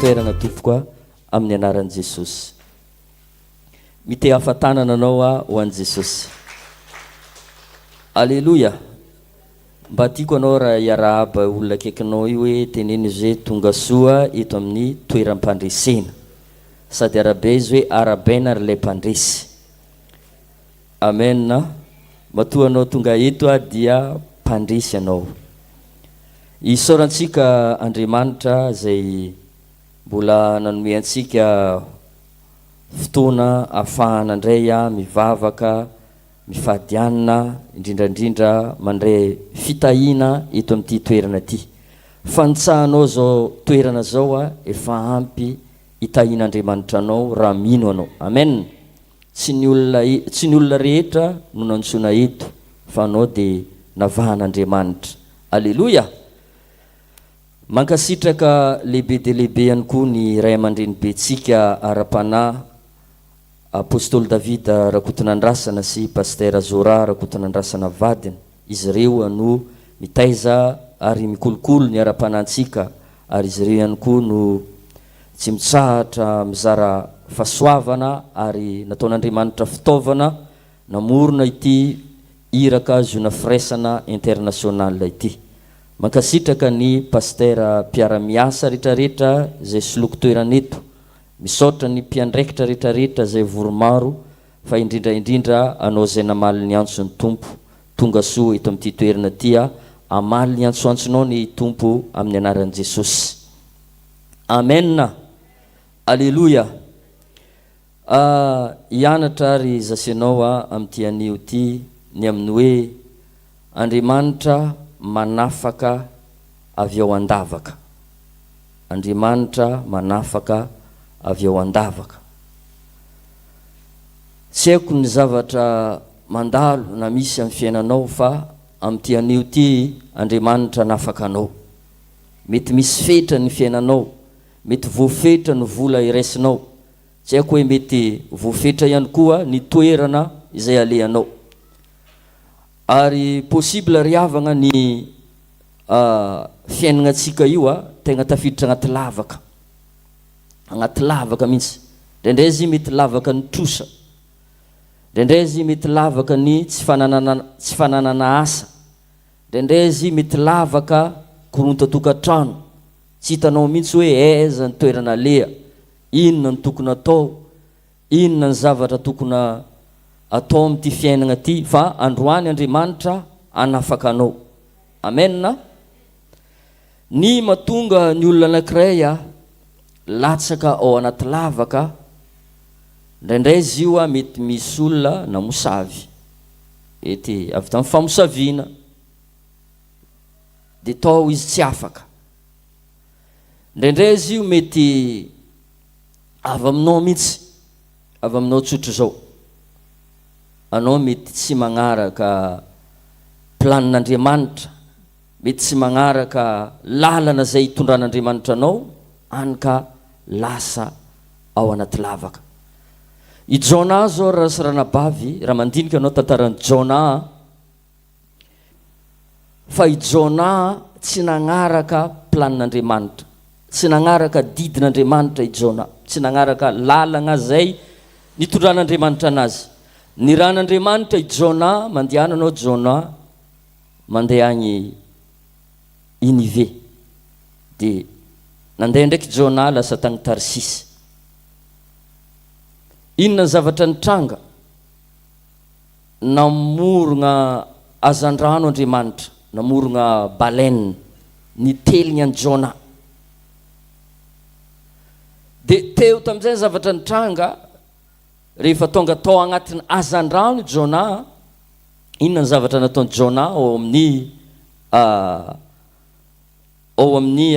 fitoerana tompoko a, amin'ny anaran'i Jesosy. Mitehafa tanana anao aho ho an'i Jesosy. Aleloia! Mba tiako anao raha hiarahaba olona akaikinao io hoe teneno izy hoe tonga soa eto amin'ny toeram-pandresena. Sady arabe izy hoe arabaina ry ilay mpandresy. Amen. Matoa anao tonga eto aho dia mpandresy anao. Isaorantsika Andriamanitra izay mbola nanome antsika fotoana ahafahana indray mivavaka, mifady hanina, indrindra indrindra mandray fitahiana eto amin'ity toerana ity. Fanitsahanao izao toerana izao efa ampy hitahian'Andriamanitra anao raha mino anao. Amen. Tsy ny olona tsy ny olona rehetra no nantsoina eto fa anao dia navahan'Andriamanitra. Aleloia! Mankasitraka lehibe dia lehibe ihany koa ny ray aman-drenibentsika ara-panahy Apostoly David Rakotonandrasana sy Pasitera Zora Rakotonandrasana vadiny. Izy ireo no mitaiza ary mikolokolo ny ara-panahintsika ary izy ireo ihany koa no tsy mitsahatra mizara fahasoavana ary nataon'Andriamanitra fitaovana namorona ity iraka Ziona Firaisana International ity. Mankasitraka ny Pasitera mpiara-miasa retraretra izay soloko toerana eto. Misaotra ny mpiandraikitra retraretra izay vory maro fa indrindra indrindra anao izay namaly ny antso ny Tompo. Tonga soa eto amin'ity toerana ity aho. Hamaly ny antsoantsonao ny Tompo amin'ny anaran'i Jesosy. Amen! Aleloia! Ah, hianatra ary zasenao aho amin'ity anio ity ny amin'ny hoe Andriamanitra manafaka avy ao an-davaka. Andriamanitra manafaka avy ao an-davaka. Tsy haiko ny zavatra mandalo na misy amin'ny fiainanao fa amin'ity anio ity Andriamanitra hanafaka anao. Mety misy fetra ny fiainanao, mety voafetra ny vola iraisinao, Tsy haiko hoe mety voafetra ihany koa ny toerana izay alehanao. Ary possible ry havagna ny fiainagnantsika io a, tegna tafiditra agnaty lavaka. Agnaty lavaka mihitsy. Indraindray izy mety lavaka ny trosa. Indraindray izy mety lavaka ny tsy fananana tsy fananana asa. Indraindray izy mety lavaka korontan-tokantrano. Tsy hitanao mihitsy hoe aiza ny toerana aleha. Inona no tokony atao, inona ny zavatra tokona atao amin'ity fiainagna ty fa androany Andriamanitra hanafaka anao. Amen a! Ny matonga ny olona anakiray a latsaka ao anaty lavaka, indraindray izy io a mety misy olona namosavy, mety avy tamin'ny famosaviana, de tao izy tsy afaka. Indraindray izy io mety avy aminao mihitsy, avy aminao tsotra izao. Anao mety tsy magnaraka planin'Andriamanitra, mety tsy magnaraka lalana izay itondran'Andriamanitra anao, any ka lasa ao anaty lavaka. I Jonah zao ry sy ranabavy, raha mandinika anao tantaran'i Jonah, Fa i Jonah tsy nagnaraka planin'Andriamanitra. Tsy nagnaraka didin'Andriamanitra i Jonah. Tsy nagnaraka lalagna zay nitondran'Andriamanitra anazy. Nirahan'Andriamanitra i Jonah, mandehana anao Jonah, mandeha agny Inive. De nandeha ndraiky Jonah lasa tagny Tarsisy. Inona ny zavatra nitranga? Namorogna hazandrano Andriamanitra, namorogna baleine, niteligna an'i Jonah. Dia teo tamin'izay ny zavatra nitranga, rehefa tonga tao agnatin'ny hazandrano i Jonah, inona ny zavatra nataon'i Jonah ao amin'ny ao amin'ny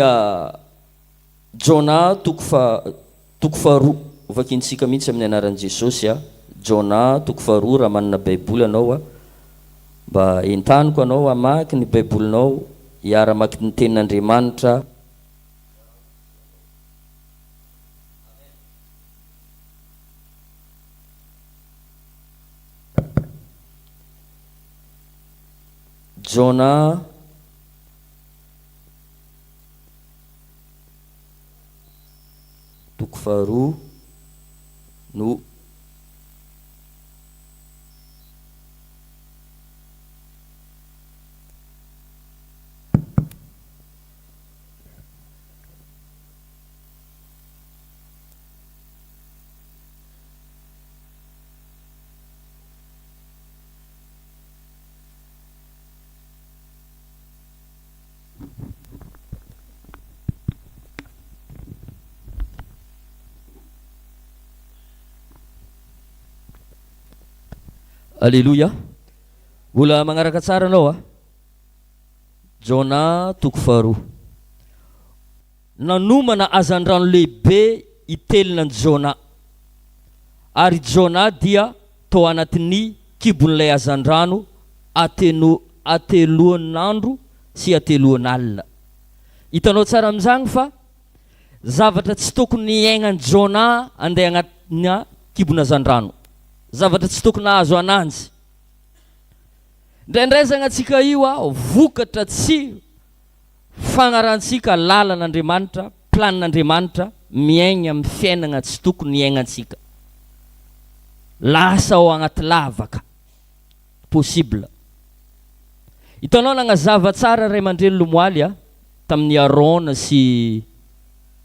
Jonah toko faha toko faharoa, hovakintsika mihitsy amin'ny anaran'i Jesosy a, Jonah toko faharoa raha manana baiboly ianao a, mba entaniko anao hamaky ny baibolinao, hiara-mamaky ny tenin'Andriamanitra. Jonah. toko faharoa no. Aleloia! Mbola magnaraka tsara anao a! Jona toko faharoa. Nanomana hazandrano lehibe hitelina an'i Jona. Ary Jona dia tao anatin'ny kibon'ilay hazandrano ateno hateloan'andro sy hateloan'alina. Hitanao tsara amin'izany fa zavatra tsy tokony hiaignan'i Jona andeha agnatina kibon'hazandrano. Zavatra tsy tokony hahazo ananjy. Indraindray zagny antsika io a, vokatra tsy Fagnarantsika lalan'Andriamanitra, planin'Andriamanitra, miaigna amin'ny fiainagna tsy tokony hiaignantsika. Lasa ao agnaty lavaka. Possible. Hitanao nagnazava tsara ray aman-dreny lomoaly a, tamin'i Arona sy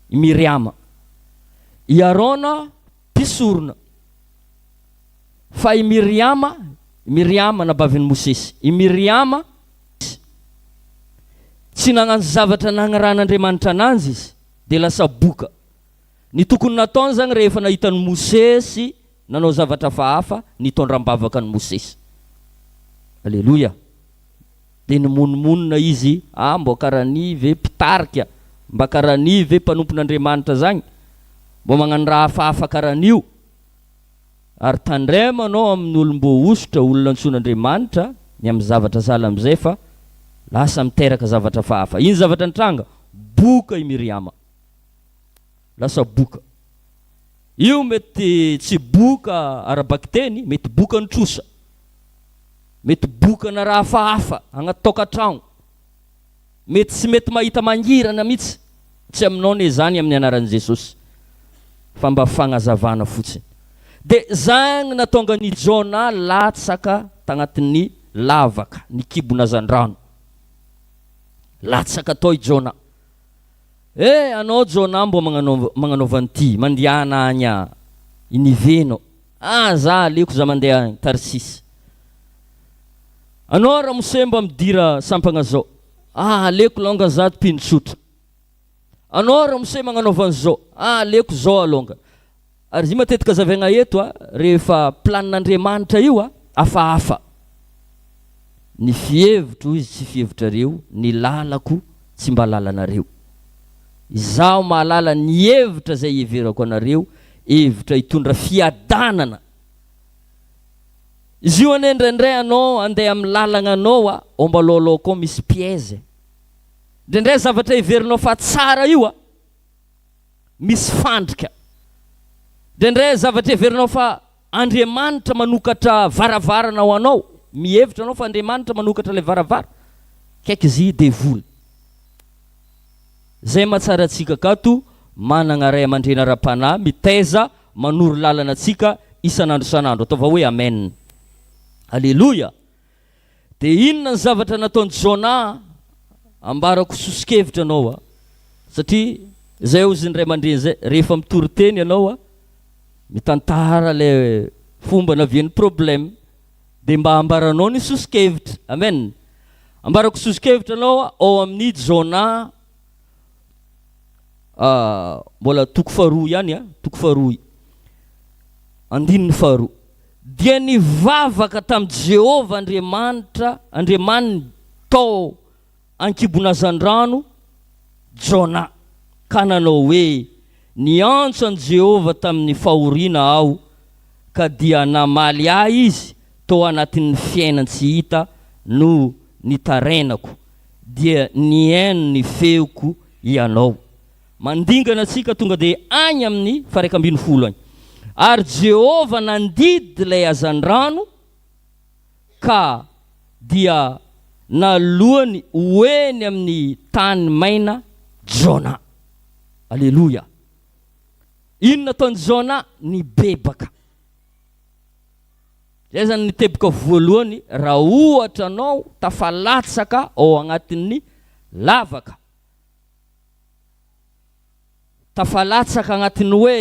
i Miriama. I Arona mpisorona. Fa i Miriama, Miriama anabavin'i Mosesy. I Miriama Tsy nagnano zavatra nagnirahan'Andriamanitra ananjy izy, dia lasa boka. Ny tokony nataony zagny rehefa nahita an'i Mosesy nanao zavatra hafahafa, nitondra am-bavaka an'i Mosesy. Aleloia! Dia nimonomonona izy, ah mbô karaha an'i ve mpitarika, mba karaha an'i ve mpanompon'Andriamanitra zagny, mbô magnano raha hafahafa karaha an'io. Ary tandremo anao amin'ny olom-boahosotra, olona antsoin'Andriamanitra, ny amin'ny zavatra sahala amin'izay fa lasa miteraka zavatra hafahafa. Ino zavatra nitranga? Boka i Miriama. Lasa boka. Io mety tsy boka ara-bakiteny, mety bokan'ny trosa. Mety bokana raha hafahafa agnaty tokantragno. Mety tsy mety mahita mangirana mitsy, tsy aminao ne zany amin'ny anaran'i Jesosy fa mba fagnazavana fotsiny. De zagny natonga an'i Jona latsaka tagnatin'ny lavaka, ny kibon'azandrano. Latsaka tao i Jona. Eh anao Jona mbô magnanao magnanaova an'ity, mandiana agny a Inive enao. Ah za aleoko za mandeha agny Tarsisy. Anao ramose mba midira sampagna zao. Ah aleko longa za mpino tsotra. Anao ramose magnanaova an'izao. Ah aleko zao alonga. Ary izy matetika azavaigna eto a, rehefa planin'Andriamanitra io a, hafahafa. Ny fihevitro hoy izy tsy fihevitrareo, ny lalako tsy mba lalanareo. Izaho mahalala ny hevitra izay iheverako anareo, hevitra hitondra fiadanana. Izy io anie indraindray anao andeha amin'ny lalagna anao a, ao mba alohalôka ao misy piège e. Indraindray zavatra heverinao fa tsara io a, misy fandrika. Indraindray zavatra heverinao fa Andriamanitra manokatra varavarana ho anao, mihevitra anao fa Andriamanitra manokatra ilay varavara, kaiky izy devoly. Zay mahatsara antsika akato, managna ray aman-dreny ara-panahy mitaiza manoro lalana antsika isan'andro isan'andro. Ataova hoe Amen. Aleloia. Dia inona ny zavatra nataon'i Jonah? Ambarako soso-kevitra anao a. Satria izay hozy ny ray aman-dreny izay, rehefa mitory teny ianao a, mitantara ilay fomba navian'ny problème, dia mba ambaranao ny soso-kevitra. Amen. Ambarako soso-kevitra anao a, ao amin'ny Jonah Mbola toko faharoa ihany a, toko faharoa, andininy faharoa. Dia nivavaka tamin'i Jehovah Andriamanitra, Andriamaniny tao an-kibon'hazandrano Jona, ka nanao hoe, Niantso an'i Jehovah tamin'ny fahoriana aho, ka dia namaly ahy Izy tao anatin'ny fiainan-tsy hita no nitarainako. dia nihaino ny feoko ianao. Mandingana antsika tonga dia any amin'ny faha-11 any. Ary Jehovah nandidy ilay hazandrano ka dia naloany ho eny amin'ny tany maina Jona. Aleloia! Inona nataon'i Jona? Nibebaka. Izay zany ny teboka voalohany raha ohatra anao tafalatsaka ao agnatin'ny lavaka. Tafalatsaka agnatin'ny hoe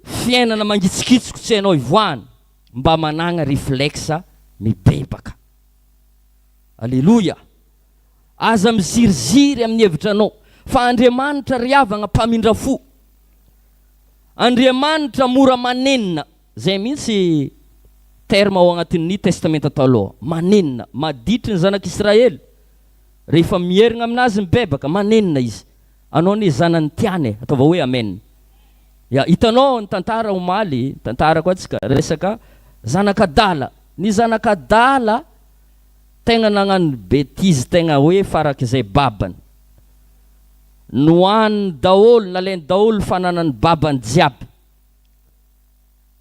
fiainana mangitsikitsiko tsy hainao ivoahana, mba managna reflexe mibebaka. Aleloia! Aza miziriziry amin'ny hevitra anao fa Andriamanitra ry havagna mpamindra fo. Andriamanitra mora manenina, zay mihitsy terme ao agnatin'ny testamenta taloha, manenina, maditry ny zanak'Israely rehefa mierigna aminazy mibebaka, manenina izy. Anao anie zanany tiany e, ataova hoe amen. Ya, hitanao ny tantara omaly, tantara koa tsika, resaka zanak'adala. Ny zanak'adala tegna nagnano betise tegna hoe farak'izay babany. Nohaniny daholo, nalainy daholo fananan'ny babany jiaby.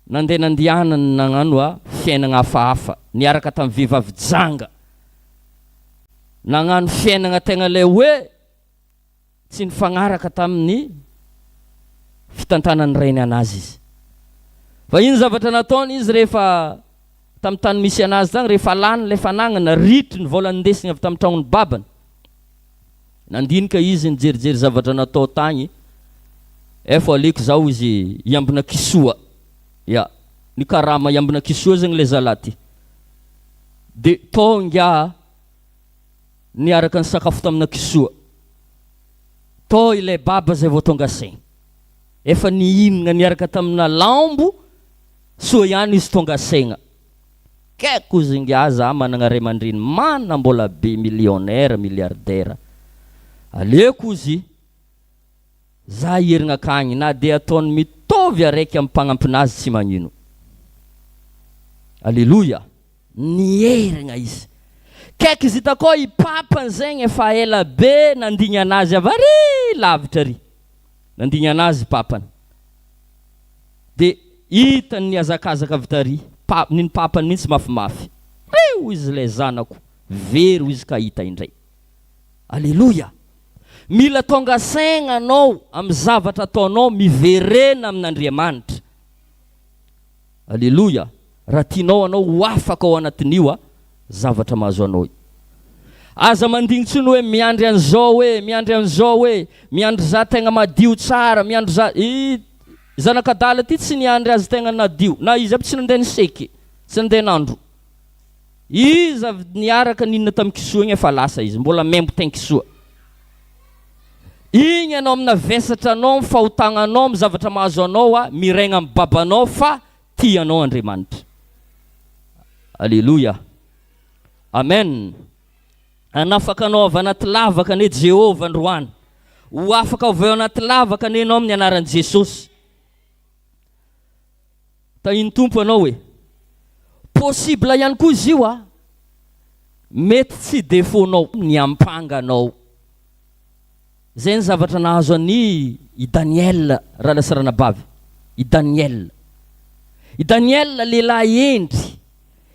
Nandeha nandianany nagnano fiainagna hafahafa, niaraka tamin'ny vehivavy janga. Nagnano fiainagna tegna ilay hoe tsy nifagnaraka tamin'ny fitantanan'ny rainy anazy izy. Fa ino zavatra nataony izy rehefa tamin'ny tany misy anazy tagny, rehefa lany ilay fanagnana, ritry ny vola nindesiny avy tamin'ny tragnon'ny babany. Nandinika izy nijerijery zavatra natao tagny, Efo aleoko zaho izy hiambina kisoa. Ya, ny karama hiambina kisoa zegny le zalahy ty. De tao ingahy niaraka nisakafo tamina kisoa. Tao ilay baba zay vao tonga saigny. Efa nihinagna niaraka tamina lambo, soa ihany izy tonga saigna. Kaiky ozy ingahy za managna ray aman-dreny manam-bola be millionnaire, milliardaire. Aleoko ozy za hierigna akagny na de ataony mitovy araiky amin'ny mpagnampinazy tsy magnino. Aleloia! Nierigna izy. Kaiky izy hitako ao i papany zegny efa ela be nandigny anazy avy ary lavitra ary. Nandigny anazy papany. De hitany nihazakazaka avy tary, pa, niny papany mihitsy mafimafy. Reo hoy izy ilay zanako, very hoy izy ka hita indray. Aleloia! Mila tonga saigna anao amin'ny zavatra ataonao, miverena amin'Andriamanitra. Aleloia! Raha tianao anao ho afaka ao anatin'io a zavatra mahazo anao io. Aza mandigny intsony hoe miandry an'izao hoe, miandry an'izao hoe, miandry za tegna madio tsara, miandry za, i zanak'adala ty tsy niandry azy tegna nadio, na izy aby tsy nandeha niseky, tsy nandeha nandro. Izy avy niaraka nihinana tamin'ny kisoa igny efa lasa izy, mbola membo tain-kisoa. Igny anao amina vesatra anao, amin'ny fahotagna anao, amin'ny zavatra mahazo anao a, miraigna amin'ny babanao fa tia anao Andriamanitra. Aleloia. Amen. Hanafaka anao avy anaty lavaka anie Jehovah androany. Ho afaka avy ao anaty lavaka anie ianao amin'ny anaran'i Jesosy. Tahin'ny Tompo anao e. Possible ihany koa izy io a. Mety tsy défaut-nao ny ampanga anao. Izay ny zavatra nahazo an'i i Daniel rahalahy sy ranabavy. I Daniel. I Daniel lehilahy hendry.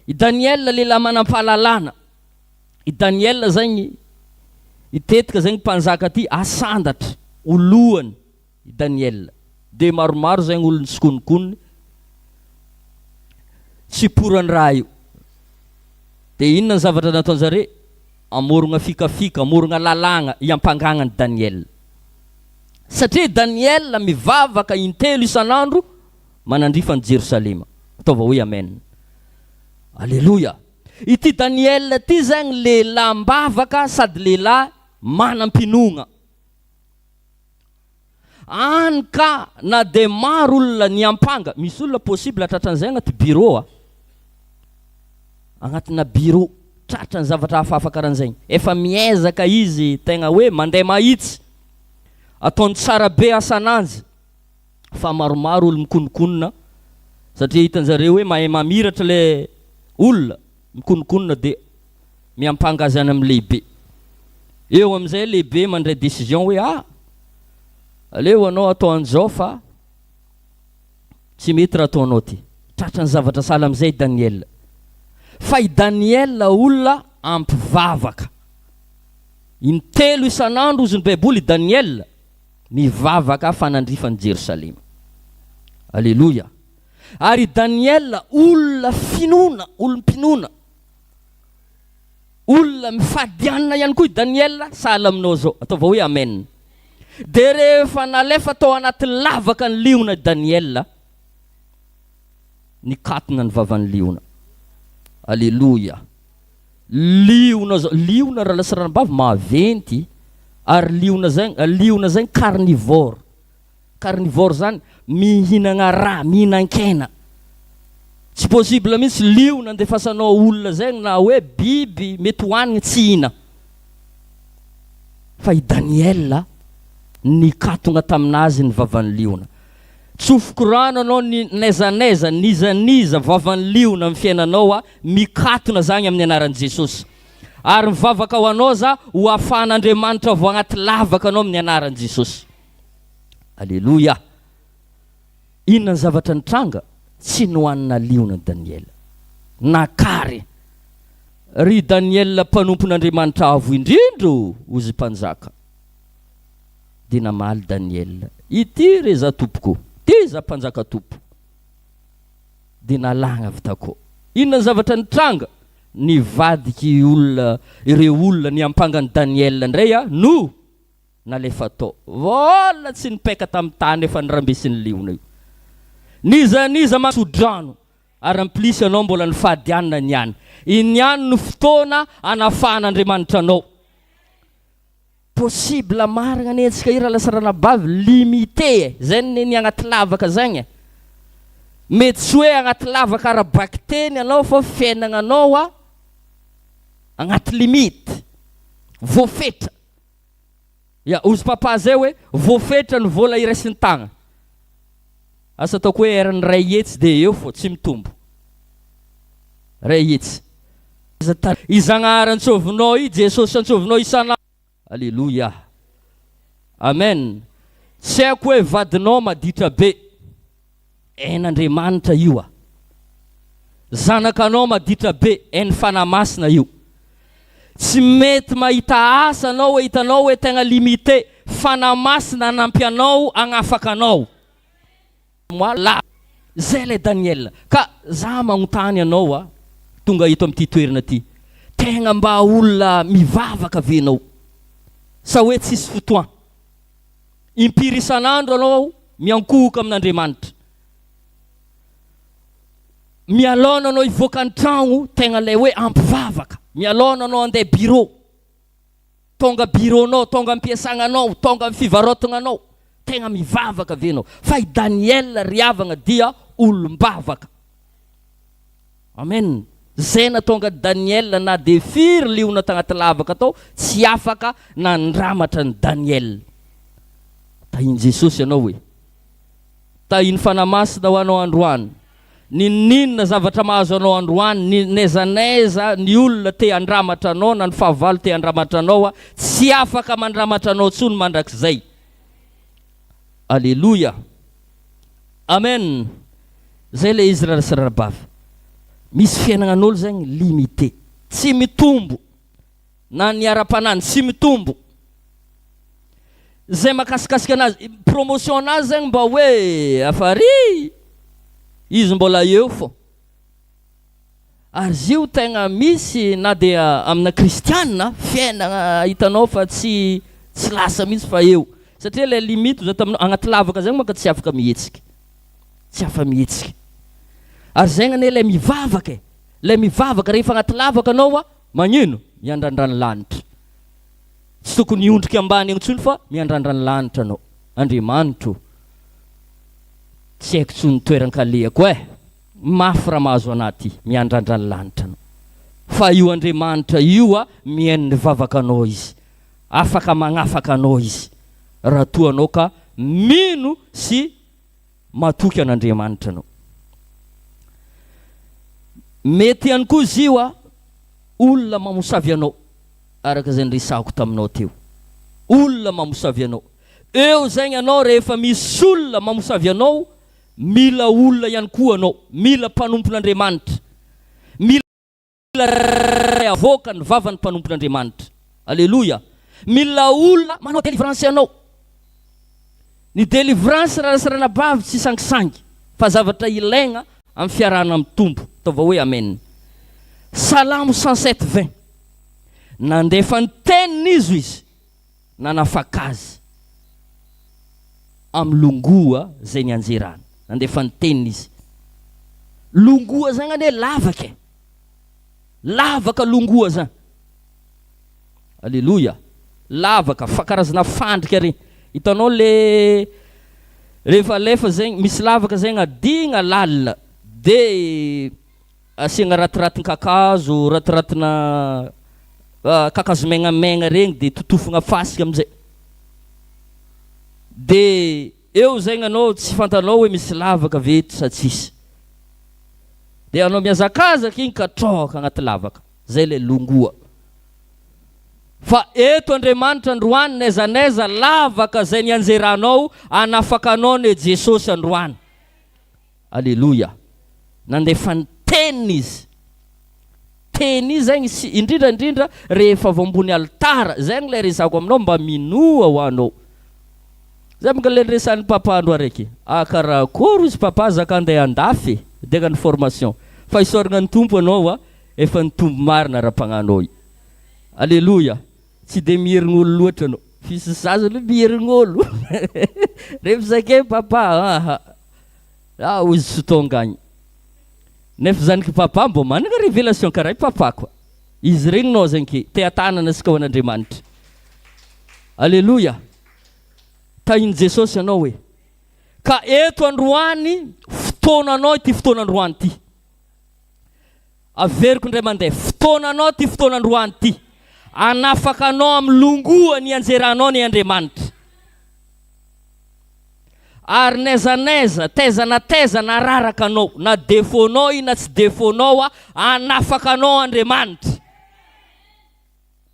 I Daniel lehilahy manam-pahalalana. I Daniel zegny, i tetika zegny mpanjaka ty asandatra ho lohany. I Daniela. Dia maromaro izay olon'ny tsikononkonony tsy poran'ny raha io. Dia inona ny zavatra nataon-jare? Hamorogna fikafika, hamorogna lalàgna hiampangagna an'i Daniela. Satria i Daniela mivavaka intelo isan'andro manandrifa an'i Jerosalema. Ataova hoe amen. Aleloia. Ity Daniela ity zegny lehilahy mbavaka sady lehilahy manam-pinoagna. Any ka na dia maro olona niampanga, misy olona possible tratran'izay agnaty bureau a, agnatina bureau, tratran'ny zavatra hafahafa karan'izay, efa miezaka izy tegna hoe mandeha mahitsy, ataony tsara be asan'anjy, fa maromaro olo mikononkonona satria hitanjareo hoe mahay mamiratra le olona mikononkonona de miampanga azy any amin'ny lehibe. Eo amin'izay lehibe mandray décision hoe ah! Aleo anao atao an'izao fa tsy mety raha ataonao ty. Tratran'ny zavatra sahala amin'izay i Daniel. Fa i Daniel olona ampy vavaka. Intelo isan'andro hozy ny baiboly i Daniel mivavaka fanandrifan'i Jerosalema. Aleloia! Ary i Daniela olona finoana, olom-pinoana, olona mifady hanina ihany koa i Daniela, sahala aminao izao. Ataova hoe Amen. Dia rehefa nalefa tao anaty lavaka ny liona i Daniela, nikatona ny vavan'ny liona. Aleloia! Liona zao, liona rahalahy sy ranabavy maventy ary liona zay, liona zay carnivore. Carnivore zany mihinagna raha, mihinan-kena. Tsy possible mihitsy liona andefasanao olona zegny na hoe biby mety hohanigny tsy hihina. Fa i Daniel nikatogna taminazy ny vavan'ny liona. Tsofiko rano anao ny n'aiza n'aiza, n'iza n'iza vavan'ny liona amin'ny fiainanao a, mikatona zagny amin'ny anaran'i Jesosy. Ary mivavaka ho anao za ho afahan'Andriamanitra avy ao agnaty lavaka anao amin'ny anaran'i Jesosy. Aleloia! Inona ny zavatra nitranga? Tsy nohanina liona Daniela. Nakary. Ry Daniela mpanompon'Andriamanitra Avo Indrindra ô, hozy mpanjaka. Dia namaly Daniela, Ity re za tompoko, ity za mpanjaka tompo. Dia nalagna avy takô. Inona ny zavatra nitranga? Nivadiky olona ireo olona niampanga an'i Daniela indray no nalefa tao. Vola tsy nipaika tamin'ny tany efa norambesin'ny liona io. N'iza n'iza matso-drano ary en plus ianao mbola nifady hanina niany. Iny ihany no fotoana anafahan'Andriamanitra anao. Possible marigna anie antsika io rahalahy sy ranabavy, limité e, zay ny ny agnaty lavaka zagny e. Mety tsy hoe agnaty lavaka ara-bakiteny anao fa fiainagnanao a agnaty limite, voafetra. Ya, hozy papa zay hoe voafetra ny vola iraisin-tagna. Asa ataoko hoe eran'ny ray hetsy dia eo fô, tsy mitombo. Ray hetsy. I Zagnahary antsovinao i Jesosy antsovinao isan'andro. Aleloia. Amen. Tsy haiko hoe vadinao maditra be. Hain'Andriamanitra io a. Zanakanao maditra be, hain'ny Fanahy Masina io. Tsy mety mahita asa anao hoe hitanao hoe tegna limité, Fanahy Masina hanampy anao hagnafaka anao. Voilà. Zay ilay Daniel. Ka za magnontany anao a, tonga eto amin'ity toerana ty, tegna mba olona mivavaka ve enao? Sa hoe tsisy fotoan? Impiry isan'andro anao miankohoka amin'Andriamanitra? Mialona anao hivoaka ny tragno, tegna ilay hoe ampivavaka. Mialona anao andeha bureau. Tonga bureau-nao, tonga am-piasagnanao, tonga amin'ny fivarotagnanao. Tegna mivavaka ve anao? Fa i Daniel ry havagna dia olom-bavaka. Amen. Zay natonga an'i Daniel na dia firy liona tagnaty lavaka tao tsy afaka nandramatra an'i Daniel. Tahin'i Jesosy ianao e. Tahin'ny Fanahy Masina ho anao androany. N'inon'inona zavatra mahazo anao androany, ny n'aiza n'aiza ny olona te handramatra anao na ny fahavalo te handramatra anao, tsy afaka mandramatra anao intsony mandrakizay. Aleloia. Amen! Zay le izy rara sy rarabavy. Misy fiainagnan'olo zegny limité. Tsy mitombo. Na ny ara-panahiny tsy mitombo. Zay makasikasika anazy, promotion anazy zegny mba hoe hafari! Izy mbola eo fô. Ary izy io tegna misy na dia amina kristiana, fiainagna hitanao fa tsy tsy lasa mihitsy fa eo. Satria ilay limite za taminao, agnaty lavaka zegny manko tsy afaka mihetsika. Tsy afa-mihetsika. Ary zegny anie ilay mivavaka e! Ilay mivavaka rehefa agnaty lavaka anao a, magnino? Miandrandra ny lanitra. Tsy tokony hiondrika ambany intsony fa miandrandra ny lanitra anao. Andriamanitro o! Tsy haiko intsony ny toeran-kalehako e! Mafy raha mahazo anah ty, miandrandra ny lanitra anao. Fa io Andriamanitra io a, mihaino ny vavakanao Izy. Afaka magnafaka anao Izy, raha toa anao ka mino sy matoky an'Andriamanitra anao. Mety ihany koa izy io a, olona mamosavy anao, araka izay niresahako taminao teo. Olona mamosavy anao. Eo zegny anao rehefa misy olona mamosavy anao, Mila olona ihany koa anao, mila mpanompon'Andriamanitra, mila avoaka ny vavan'ny mpanompon'Andriamanitra. Aleloia! Mila olona manao délivrance anao. Ny délivrance rahalahy sy ranabavy tsy sangisangy. Fa zavatra ilaigna amin'ny fiarahana mitombo. Ataova hoe Amen. Salamo 107 20. Nandefa ny teniny izy izy nanafaka azy amin'ny longoa izay nianjerany. Nandefa ny teniny izy. Longoa zagny anie lavaka e. Lavaka longoa zany. Aleloia. Lavaka, fa karazana fandrika regny. Hitanao le rehefa alefa zegny, misy lavaka zegny adigna lalina de asiagna ratiratin-kakazo, ratiratina kakazo megnamegna regny de totofagna fasika amizay. De eo zegny anao tsy fantanao hoe misy lavaka ve eto sa tsisy. De anao mihazakazaka igny ka trôka agnaty lavaka. Zay le longoa. Fa eto Andriamanitra androany n'aiza n'aiza lavaka zay nianjeranao hanafaka anao ne Jesosy androany. Aleloia. Nandefa ny teniny Izy. Teny zegny sy indrindra indrindra rehefa avy ambony alitara, zegny le resako aminao mba minoa ho anao. Zay monka le niresahan'i papa andro araiky. Ah karakory ozy papa zaka andeha andafy e, de hagnano formation. Fa isaoragna ny Tompo anao a. Efa nitombo marina ara-pagnanao i. Aleloia! Tsy dia miherign'olo loatra anao. F'isy zaza aloha miherign'olo. Rehefa zakay papa aha. Ah hoy izy tsy tonga agny. Nefa zanak'i papa mbô managna révélation karaha i papa koa. Izy regninao zegny ke te hatanana antsika ho an'Andriamanitra. Aleloia! Tahin'i Jesosy anao e. Ka eto androany fotoananao ity fotoana androany ity. Averiko indray mandeha, fotoananao ity fotoana androany ity. Hanafaka anao amin'ny longoa nianjeranao ny Andriamanitra. Ary n'aiza n'aiza, taiza na taiza nararaka anao, na défaut-nao io na tsy défaut-nao, hanafaka anao Andriamanitra.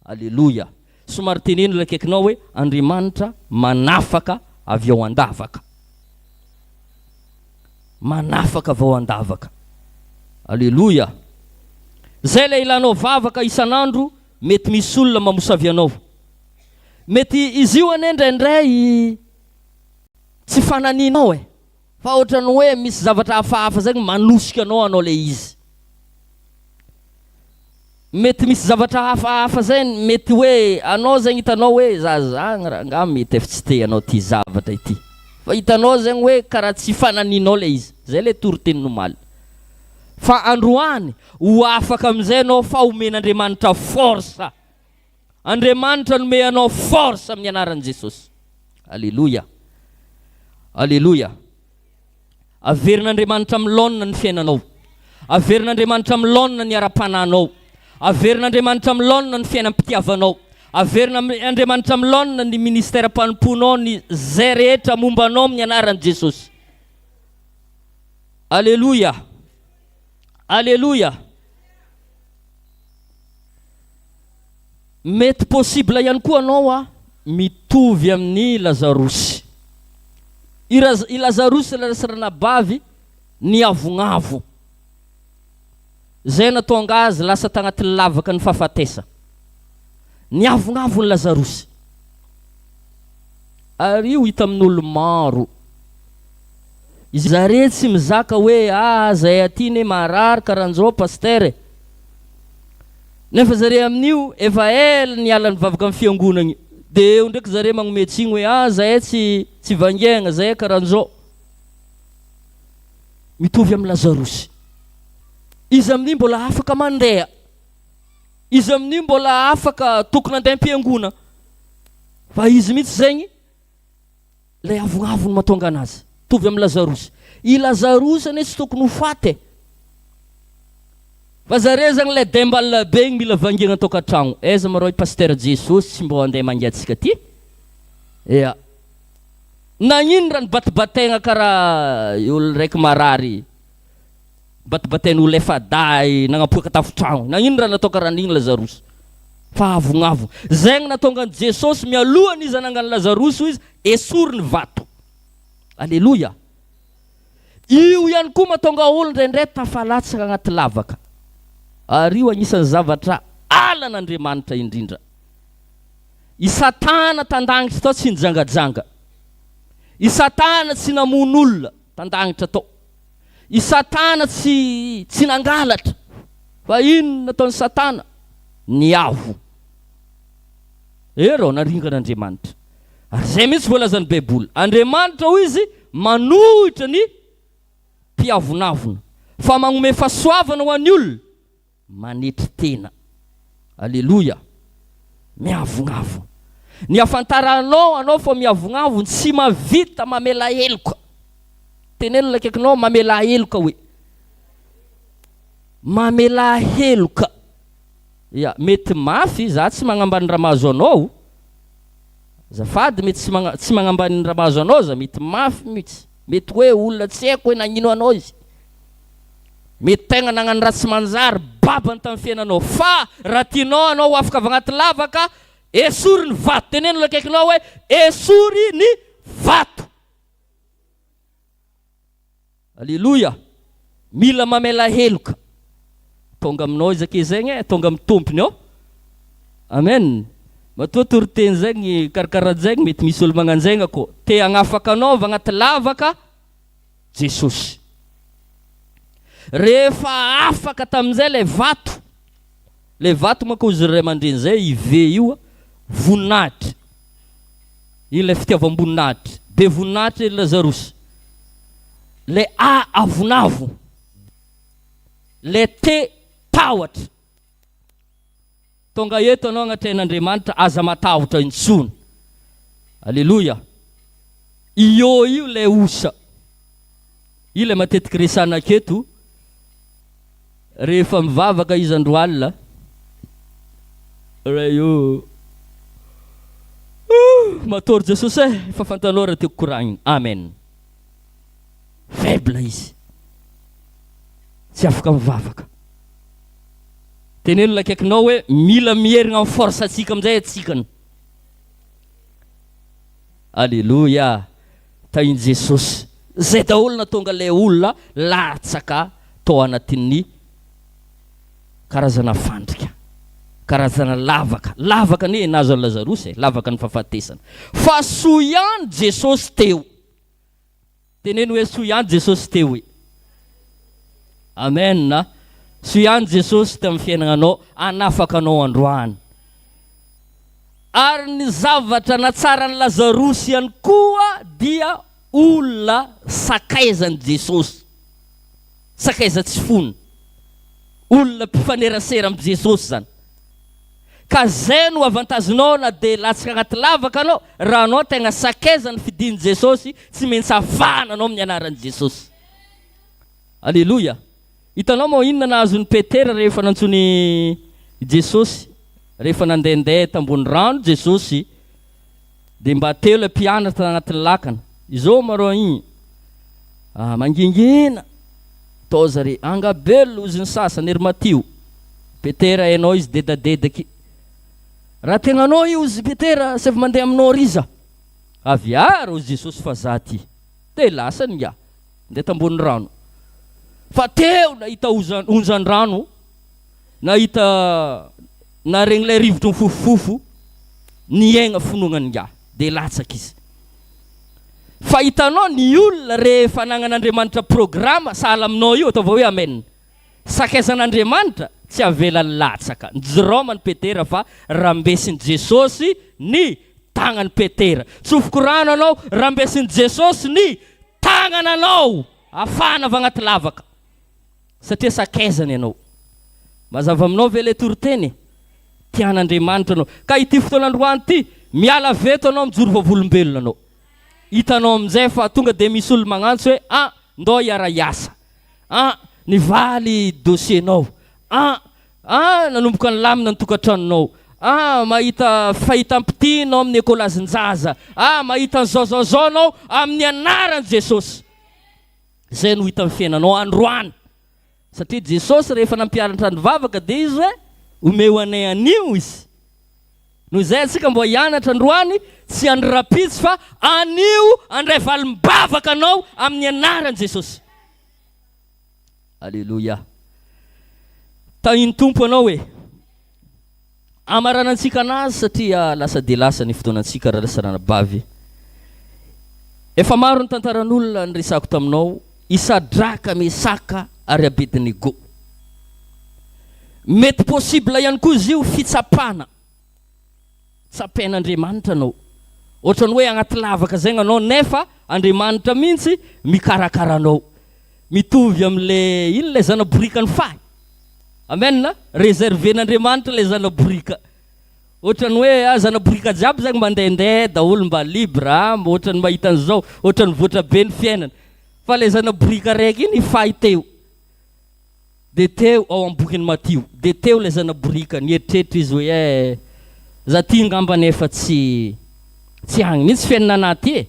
Aleloia! Somary teneno ilay akaikinao hoe, Andriamanitra manafaka avy ao an-davaka. Manafaka avy ao an-davaka. Aleloia! Izay ilay ilanao vavaka isan'andro, mety misy olona mamosavy anao. Mety izy io anie indraindray tsy fananinao e. Fa ohatran'ny hoe misy zavatra hafahafa zay manosika anao hanao le izy. Mety misy zavatra hafahafa zay mety hoe anao zegny hitanao hoe za zagny rangah mety efa tsy te hanao ty zavatra ity. Fa hitanao zegny hoe karaha tsy fananinao le izy. Zay le toriteny nomaly. Fa androany ho afaka amizay anao fa omen'Andriamanitra force. Andriamanitra nome anao force amin'ny anaran'i Jesosy. Aleloia. Aleloia. Averin'Andriamanitra amin'ny laonina ny fiainanao. Averin'Andriamanitra amin'ny laonina ny ara-panahinao. Averin'Andriamanitra amin'ny laonina ny fiainam-pitiavanao. Averin'Andriamanitra amin'ny laonina ny ministère-mpanompoanao ny zay rehetra momba anao amin'ny anaran'i Jesosy. Aleloia. Aleloia. Mety possible ihany koa anao a mitovy amin'i Lazarosy. I Raz- i Lazarosy sy ranabavy niavognavo. Zay natonga azy lasa tagnatin'ny lavaka ny fahafatesa. Niavognavo ny Lazarosy. Ary io hita amin'olo maro. Zare tsy mizaka hoe ah zahay aty ne marary karanzao pasteur e. Nefa zare amin'io efa ela niala nivavaka amin'ny fiangonagna de eo ndraiky zare magnome tsigny hoe ah zahay tsy tsy vangiagna zahay karanzao. Mitovy amin'i Lazarosy. Izy amin'io mbola afaka mandeha. Izy amin'io mbola afaka tokony handeha am-piangona. Fa izy mihitsy zegny Ilay avoavo no mahatonga anazy. Mitovy amin'i Lazarosy. I Lazarosy anie tsy tokony ho faty e. Fa zareo zany ilay dembal be igny mila vangiagna an-tokantragno. Aiza ma rô i Pasteur Jesosy tsy mbô andeha mangia antsika aty? Ea. Nagnino raha nibatibataigna karaha olo raiky marary? Nibatibatain'olo efa-dahy nagnapoaka tafotragno. Nagnino raha natao karaha an'igny Lazarosy? Fa avognavo. Zegny nahatonga an'i Jesosy mialohan'izy izy hanangana Lazarosy hoy izy, esory ny vato. Aleloia. Io ihany koa mahatonga olo indraindray tafalatsaka agnaty lavaka. Ary io agnisan'ny zavatra halan'Andriamanitra indrindra. I Satana tan-danitra tao tsy nijangajanga. I Satana tsy namono olona tan-danitra tao. I Satana tsy tsy nangalatra. Fa inona nataon'i Satana? Niavo. Ero, naringan'Andriamanitra. Ary izay mihitsy voalazan'ny Baiboly. Andriamanitra, hoy izy, manohitra ny mpiavonavona, fa magnome fahasoavana ho an'ny olona manetry tena. Aleloia! Miavognavogna. Ny ahafantaranao anao fa miavognavogno, tsy mahavita mamela heloka. Teneno ilay akaikinao, mamelà heloka hoe. Mamelà heloka. Ya, mety mafy, za tsy magnambany raha mahazo anao. Azafady mety tsy magna, tsy magnambany raha mahazo anao za, mety mafy mihitsy. Mety hoe olona tsy haiko hoe nagnino anao izy. Mety tegna nagnano raha tsy manjary babany tamin'ny fiainanao. Fa raha tianao anao ho afaka avy agnaty lavaka, esory ny vato. Teneno ilay akaikinao hoe esory ny vato. Aleloia! Mila mamela heloka. Tonga aminao izy ake zegny e, tonga amin'ny tompony ao. Amen. Matoa toriteny zegny karakaranjegny mety misy olo magnanjegna ko te hagnafaka anao avy agnaty lavaka Jesosy. Rehefa afaka tamin'izay ilay vato, ilay vato manko hozy ry ray aman-dreny zay i V io voninahitra. Iny ilay fitiavam-boninahitra. Be voninahitra i Lazarosy. Ilay A avonavo. Ilay T tahotra. Tonga eto anao agnatrehan'Andriamanitra, aza matahotra intsony. Aleloia. Io io ilay osa. Io ilay matetiky resahana aketo. Rehefa mivavaka izy andro alina, Ray ô, matory Jesosy e, efa fantanao raha tiako koragnina. Amen. Faible izy. Tsy afaka mivavaka. Teneno ilay akaikinao hoe mila miherigna amin'ny force antsika amin'izay atsikana. Aleloia. Tahin'i Jesosy. Zay daholo natonga ilay olona latsaka tao anatin'ny karazana fandrika, karazana lavaka. Lavaka anie nahazo an'i Lazarosy e, lavaka ny fahafatesana. Fa soa ihany Jesosy teo. Teneno hoe soa ihany Jesosy teo e. Amen a. Soa ihany Jesosy teo amin'ny fiainagnanao, hanafaka anao androany. Ary ny zavatra natsaran'i Lazarosy ihany koa dia olona sakaizan'i Jesosy. Sakaiza tsy fony. Olona mpifanerasera amin'i Jesosy izany. Ka zay no avantage-nao na dia latsaka agnaty lavaka anao, raha anao tegna sakaiza ny fidin'i Jesosy, tsy maintsy afahana anao amin'ny anaran'i Jesosy. Aleloia. Hitanao moa inona nahazo an'i Petera rehefa nantsoin'i Jesosy? Rehefa nandehandeha tambony rano Jesosy, dia mba teo ilay mpianatra tanatin'ny lakana. Izao marô igny, ah, mangingina tao zare, angabel ozy ny sasany, ry Matio. Petera hainao izy dedadedaky. Raha tegnanao io ozy Petera, asaivo mandeha aminao ry za. Avy ary ozy Jesosy fa za ty. Dia lasany ingahy. Ndeha tambony rano. Fa teo nahita onjan-drano, nahita naregny ilay rivotro mifofofofo, niaigna finoagna ingahy. Dia latsaka izy. Fa hitanao ny olona rehefa anagnan'Andriamanitra programa sahala aminao io, ataova hoe amen. Sakaizan'Andriamanitra tsy avelany latsaka. Njiroma ny Petera fa rambesin'i Jesosy ny tagnan'i Petera. Tsofiko rano anao, rambesin'i Jesosy ny tagnana anao afahana avy agnaty lavaka. Satria sakaizany ianao. Mazava aminao ve ilay toriteny? Tian'Andriamanitra anao. Ka ity fotoana androany ity, miala avy eto anao mijoro vavolombelona anao. Hitanao amin'izay fa tonga dia misy olona magnantso hoe, ah, ndao hiara-hiasa. Ah, nivaly dossier-nao. Ah, ah, nanomboka nilamina ny tokantranonao. Ah, mahita fahitam-pitia ianao amin'ny ekolazin-jaza. Ah, mahita an'izao zao zao ianao amin'ny anaran'i Jesosy. Izay no hitan'ny fiainanao androany. Satria Jesosy rehefa nampianatra nivavaka dia izy hoe, omeo anay anio izy. Noho izay antsika mbo hianatra androany, tsy andro rapitsy fa anio andray valim-bavaka anao amin'ny anaran'i Jesosy. Aleloia. Tahin'ny Tompo anao e. Amaranantsika anazy satria lasa dia lasa ny fotoanantsika rahalahy sy ranabavy. Efa maro ny tantaran'olona niresahako taminao. i Sadraka, Mesaka ary Abednego. Mety possible ihany koa izy io fitsapana. Tsapain'Andriamanitra anao. Ohatran'ny hoe agnaty lavaka zegny anao nefa Andriamanitra mihitsy mikarakara anao. Mitovy am'le ino le zana-borikan'ny fahy. Amen a! Reserver-n'Andriamanitra le zana-boriaka. Ohatran'ny hoe ah zana-boriaka jiaby zegny mandehandeha daholo mba libre ah, mba ohatran'ny mahita an'izao, ohatran'ny mivoatra be ny fiainana. Fa le zana-boriaka raiky iny fahy teo. Dia teo ao amin'ny bokin'i Matio, dia teo ilay zana-boriaka, nieritreritra izy hoe, Eh, za ty angamba nefa tsy, tsy agny mihitsy fiainana anah ty e.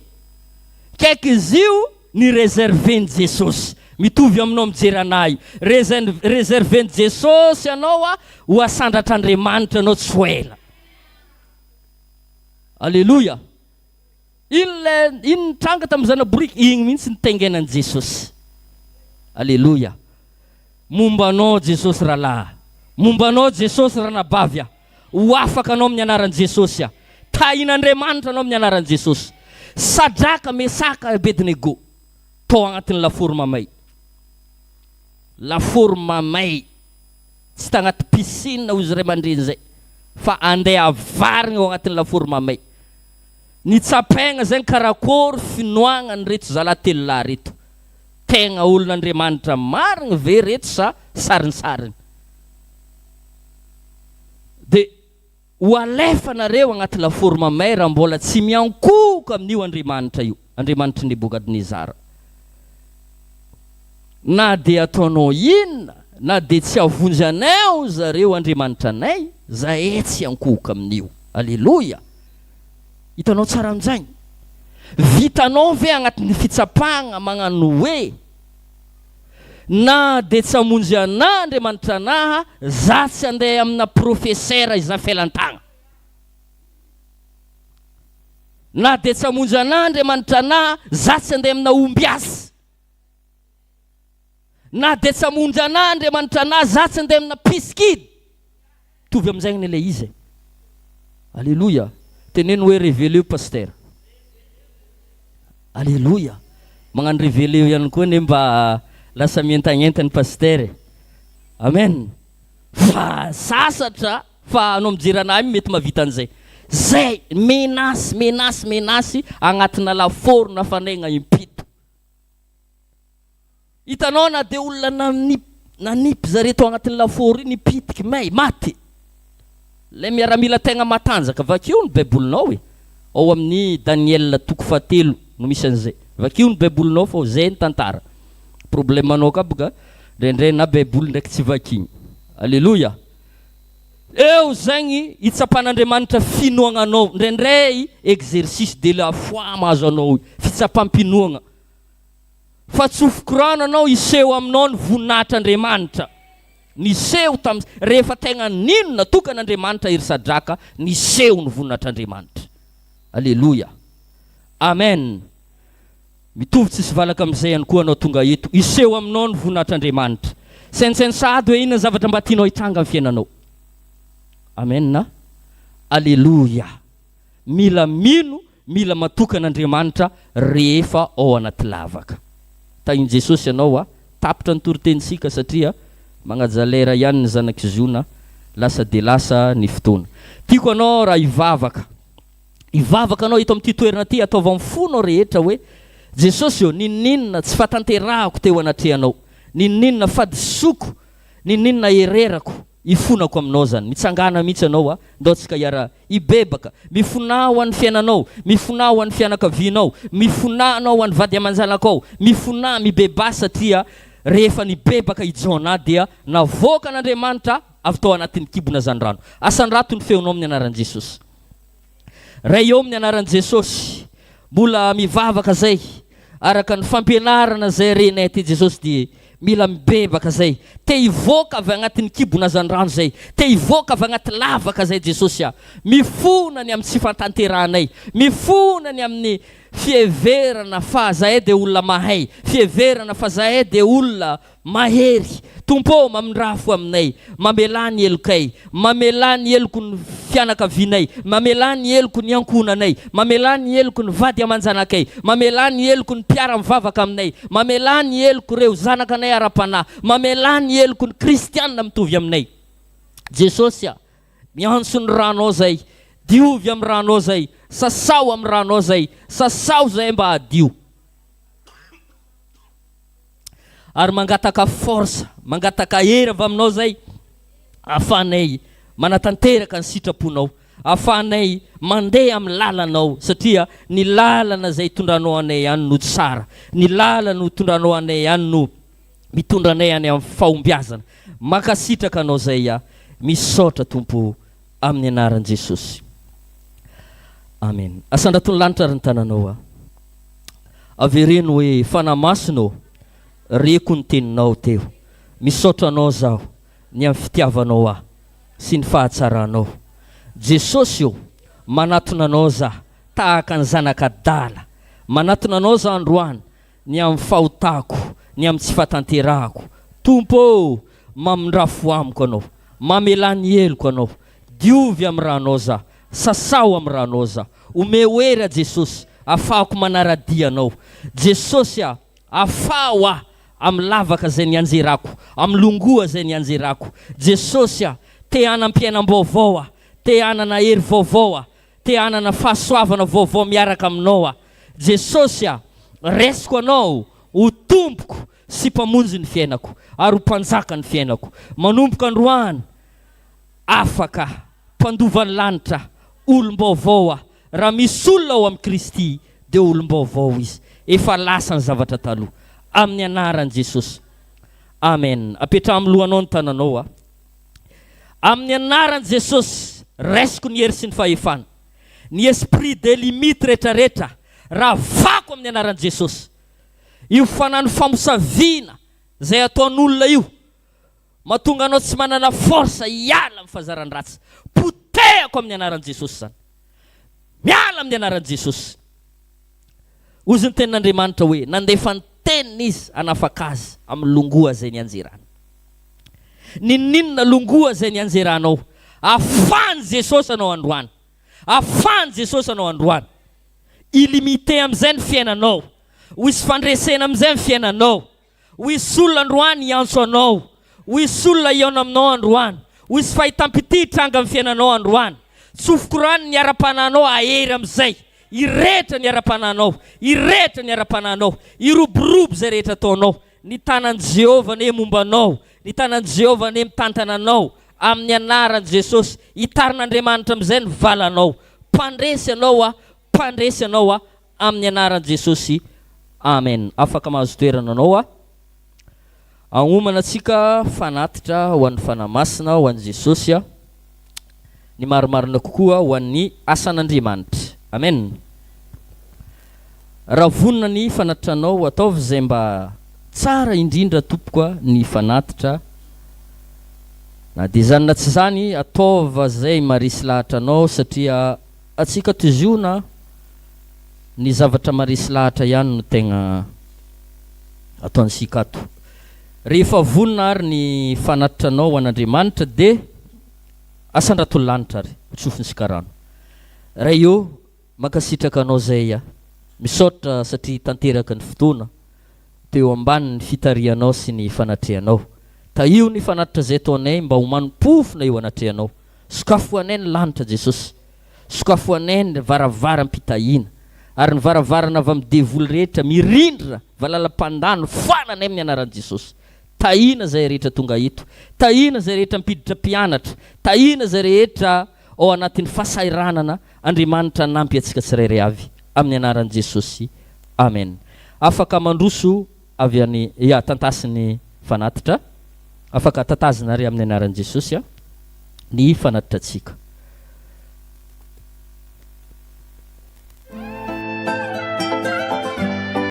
Kaiky izy io ni-reserver-n'i Jesosy. Mitovy aminao mijery anah io. Reser, reserver-n'i Jesosy anao a, ho asandratr'Andriamanitra anao tsy ho ela. Aleloia. Iny ilay, iny nitranga tamin'ny zana-boriky, iny mihitsy nitaingenan'i Jesosy. Aleloia. Momba anao Jesosy rahalahy. Momba anao Jesosy ranabavy a. Ho afaka anao amin'ny anaran'i Jesosy a. Tahin'Andriamanitra anao amin'ny anaran'i Jesosy. Sadraka, Mesaka, Abednego tao agnatin'ny lafaoro mamay. Lafaoro mamay. Tsy tagnaty piscine hozy ray aman-dreny zay fa andeha avarigna ao agnatin'ny lafaoro mamay. Nitsapaigna zegny karakôry finoagna an'ireto zalahy telolahy reto. Tegna olon'Andriamanitra marigny ve reto sa sarinsariny? De ho alefa nareo agnaty lafaoro mamay raha mbola tsy miankohoka amin'io Andriamanitra io, Andriamanitr'i Nebokadnezara. Na dia ataonao inona, na dia tsy hahavonjy anay zareo Andriamanitra anay, zahay tsy hiankohoka amin'io. Aleloia! Hitanao tsara amin'izany? Vitanao ve agnatin'ny fitsapagna magnano hoe, Na dia tsy hamonjy anah Andriamanitra anah, za tsy handeha amina profesera izafelantagna. Na dia tsy hamonjy anah Andriamanitra anah, za tsy handeha amina ombiasy. Na dia tsy hamonjy anah Andriamanitra anah, za tsy handeha amina pisikidy. Mitovy amin'izay anie ilay izy e. Aleloia. Teneno hoe reveleo Pasteur. Aleloia. Magnano reveleo ihany koa anie mba lasa mientagnenta ny Pasteur e. Amen. Fa sasatra fa anao mijery anah io mety mahavita an'izay. Zay, menace, menace, menace agnatina lafaoro nafanaigna impito. Hitanao na dia olona nanipy nanipy zare tao agnatin'ny lafaoro iny nipitiky may, maty. Ilay miaramila tegna matanjaka, vakio ny baibolinao e. Ao amin'ny Daniel toko fahatelo no misy an'izay. Vakio ny baibolinao fa zay ny tantara. Problème anao ka boka ndraindray na baiboly ndraiky tsy vakigny. Aleloia. Eo zegny hitsapan'Andriamanitra finoagna anao. Ndraindray exercice de la foi mahazo anao io, fitsapam-pinoagna. Fa tsofiko rano anao hiseho aminao ny voninahitr'Andriamanitra. Niseho tamin'ny, rehefa tegna nino natokana Andriamanitra i ry Sadraka, niseho ny voninahitr'Andriamanitra. Aleloia. Amen. Mitovy tsisy valaka amin'izay ihany koa anao tonga eto. Hiseho aminao ny voninahitr'Andriamanitra. Saintsaino sahady hoe inona ny zavatra mba tianao hitranga amin'ny fiainanao. Amen. Aleloia. Mila mino Mila matoky an'Andriamanitra rehefa ao anaty lavaka. Tahin'i Jesosy ianao a! Tapitra ny toritenintsika satria magnaja lera ihany ny zanak'i Ziona, lasa dia lasa ny fotoana. Tiako anao raha hivavaka. Hivavaka anao eto amin'ity toerana ity, ataovy amin'ny fonao rehetra hoe, Jesosy ô, n'inon'inona tsy fahatanterahako teo anatrehanao, n'inon'inona fahadisoako, n'inon'inona hererako, Ifonako aminao zany. Mitsangàna mihitsy ianao a. Ndao tsika hiara hibebaka. Mifonà ho an'ny fiainanao. Mifonà ho an'ny fianakavianao. Mifonà anao ho an'ny vady aman-janakao. Mifonà, mibebaha satria rehefa nibebaka i Jona dia navoakan'Andriamanitra avy tao anatin'ny kibona zany rano. Asandrato ny feonao amin'ny anaran'i Jesosy. Ray ô amin'ny anaran'i Jesosy, mbola mivavaka zay araka ny fampianarana zay renay aty Jesosy dia mila mibebaka zay, te hivoaka avy agnatin'ny kibon'azandrano zay, te hivoaka avy agnaty lavaka zay Jesosy a, mifona ny amin'ny tsy fantanterahanay, mifona ny amin'ny. Fiheverana fa zahay dia olona mahay, fiheverana fa zahay dia olona mahery. Tompo ô, mamindrafo aminay, mamelà ny helokay, mamelà ny heloky ny fianakavianay, mamelà ny heloky ny ankohonanay, mamelà ny heloky ny vady aman-janakay, mamelà ny heloky ny mpiara-mivavaka aminay, mamelà ny helok'ireo zanakanay ara-panahy, mamelà ny heloky ny kristiana mitovy aminay. Jesosy a! Miantso ny ranao zay, diovy amin'ny ranao zay, sasao amin'ny ranao zay, sasao zay mba hadio. Ary mangataka force, mangataka hery avy aminao zay ahafahanay manatanteraka ny sitraponao, ahafahanay mandeha amin'ny lalanao satria ny lalana zay itondranao anay ihany no tsara, ny lalana itondranao anay ihany no mitondra anay any amin'ny fahombiazana. Mankasitraka anao zay aho. Misaotra Tompo o amin'ny anaran'i Jesosy. Amen. Asandrato ny lanitra ary ny tananao aho. Avereno hoe Fanahy Masina ô, reko ny teninao teo. Misaotra anao zaho ny amin'ny fitiavanao ahy sy ny fahatsaranao. Jesosy ô, manatona anao zaho tahaka ny zanak'adala. Manatona anao zaho androany ny amin'ny fahotako, ny amin'ny tsy fahatanterahako. Tompo ô, mamindrà fo amiko Anao, mamelà ny heloko Anao, diovy amin'ny rànao za, sasao amin'ny rànao za, omeo hery aho Jesosy, afahako manara-dia Anao. Jesosy a, afaho aho amin'ny lavaka izay nianjerako, amin'ny longoa izay nianjerako. Jesosy a, te hanam-piainam-baovao aho, te hanana hery vaovao aho, Te hanana fahasoavana vaovao miaraka aminao aho. Jesosy a! Raisiko Anao ho Tompoko sy Mpamonjy ny fiainako ary ho Mpanjaka ny fiainako. Manomboka androany, afaka, mpandova ny lanitra, olom-baovao aho. Raha misy olona ao amin'i Kristy dia olom-baovao izy. Efa lasa ny zavatra taloha. Amin'ny anaran'i Jesosy. Amen. Apetraho amin'ny lohanao ny tananao a. Amin'ny anaran'i Jesosy, raisiko ny hery sy ny fahefana. Ny esprit de limite retraretra, ravako amin'ny anaran'i Jesosy. Io fanano famosaviana izay ataon'olona io, mahatonga anao tsy manana force hiala amin'ny fahazaran-dratsy. Potehako amin'ny anaran'i Jesosy izany. Miala amin'ny anaran'i Jesosy. Hozy ny tenin'Andriamanitra hoe, nandefa ny teniny Izy hanafaka azy amin'ny longoa izay nianjerany. N'inon'inona longoa izay nianjeranao, afahan'i Jesosy anao androany. Afahan'i Jesosy anao androany. Illimité amin'izay ny fiainanao. Ho hisy fandresena amin'izay ny fiainanao. Ho hisy olona androany hiantso anao. Ho hisy olona hihaona aminao androany. Ho hisy fahitam-pitia hitranga amin'ny fiainanao androany. Tsofiko rano ny ara-panahinao hahery amin'izay. Hirehitra ny ara-panahinao. Hirehitra ny ara-panahinao. Hiroborobo izay rehetra ataonao. Ny tanan'i Jehovah anie momba anao, ny tanan'i Jehovah anie mitantana anao, amin'ny anaran'i Jesosy, hitarin'Andriamanitra amin'izay ny valanao. Mpandresy anao aho, mpandresy anao aho, amin'ny anaran'i Jesosy, amen. Afaka mahazo toerana anao aho. Ahomana antsika fanatitra ho an'ny Fanahy Masina, ho an'i Jesosy aho. Ny marimarina kokoa ho an'ny asan'Andriamanitra. Amen. Raha vonona ny fanatitranao, ataovy izay mba tsara indrindra tompoko a, ny fanatitra. Na dia izany na tsy izany, ataova izay maresy lahatra anao satria antsika ato Ziona ny zavatra maresy lahatra ihany no tegna ataontsika ato. Rehefa vonona ary ny fanatitranao ho an'Andriamanitra dia asandrato ny lanitra ary ho tsofiny sy karano. Ray ô, mankasitraka Anao zay aho. Misaotra satria tanteraka ny fotoana teo ambany ny fitarihanao sy ny fanatrehanao. Tahio ny fanatitra zay ataonay mba ho manompofona eo anatrehanao. Sokafo ho anay ny lanitra Jesosy. Sokafo ho anay ny varavaram-pitahiana. Ary ny varavarana avy amin'ny devoly rehetra mirindra valalam-pandano foananay amin'ny anaran'i Jesosy. Tahina izay rehetra tonga eto. Tahina izay rehetra mpiditra mpianatra. Tahina izay rehetra ao anatin'ny fahasahiranana. Andriamanitra hanampy antsika tsirairay avy. Amin'ny anaran'i Jesosy. Amen. Afaka mandroso avy any, ya, tantasy ny fanatitra. Afaka tatazina ary amin'ny anaran'i Jesosy ny fanatitrantsika.